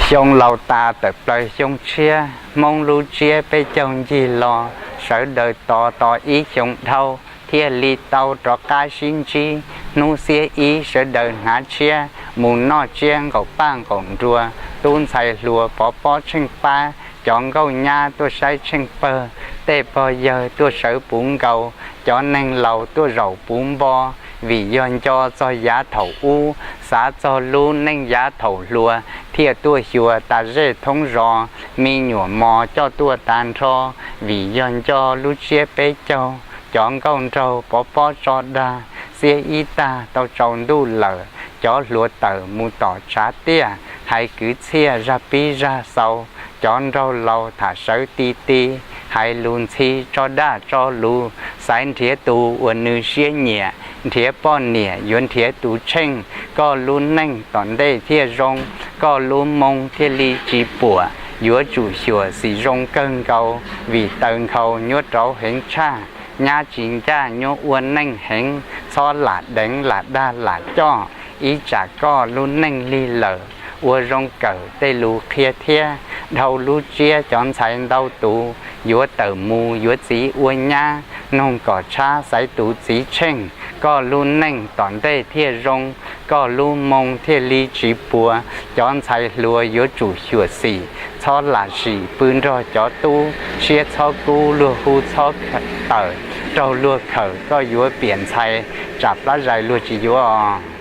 Xyoo laus tas tawm plaws xyoo tshiab, Hmoob lub tsiab peb caug ncig los, sawv daws tos tos ib xyoo dhau, thiaj li tau rov qab sib ntsib. Hnub xiab ib sawv daws hnav tshiab, mus noj tsiab nqaum paj nqaum nruas, tub ntxhais hluas pov pob tsheej pab, cov nkauj nyab tuaj saib tsheej pawg, tej pog yawg tuaj sawv puv nkaus, cov neeg laus tuaj zaum puv npo, vim yog nco txog yav thaum ub, xav txog lub neej yav thaum hluas, thiaj tuaj xyuas tas zej thoob zos, me nyuam mos coj tuaj tas nrho, vim yog nco lub tsiab peb caug, cov nkauj nraug pov pob tso dag, xiab ib tag tau tsaus ntuj lawm, cov hluav taws mus tom tshav tiaj, hais kwv txhiaj zaj pib zaj xaus, cov nraug laus tham sawv ti ti, hais lus ntxhi tso daj tso lus, xaiv nrhiav tus uas nws siab nyiam, nrhiav poj niam yuav nrhiav tus tsheej, koj lub neej tom ntej thiaj zoo, koj lub moo thiaj li tsis puam, yuav tsum xyuam xim zoo kawg nkaus, vim taws nkhaus nyuaj rauv heev tshaj, nyab tsis ncaj nyuaj ua neej heev, txhob lam deev lam dag lam coj, ib tsam koj lub neej lig lawm, ua zoo kawm tej lus qhia thiab, dhau lub tsiab cov ntxhais ntau tus, yuav tawm mus yuav txiv ua nyab, noog kom tshab xaiv tus txiv tsheej, koj lub neej tom ntej thiaj zoo, koj lub moo thiaj li tsis puas, cov ntxhais hluas yuav tsum xyuam xim, txhob lam sim pw nrog cov tub, siab txhob kub luag hu txhob tawm, raug luag khawm koj yuav piam ntxhais, tsam plab zais luag tsis yuav.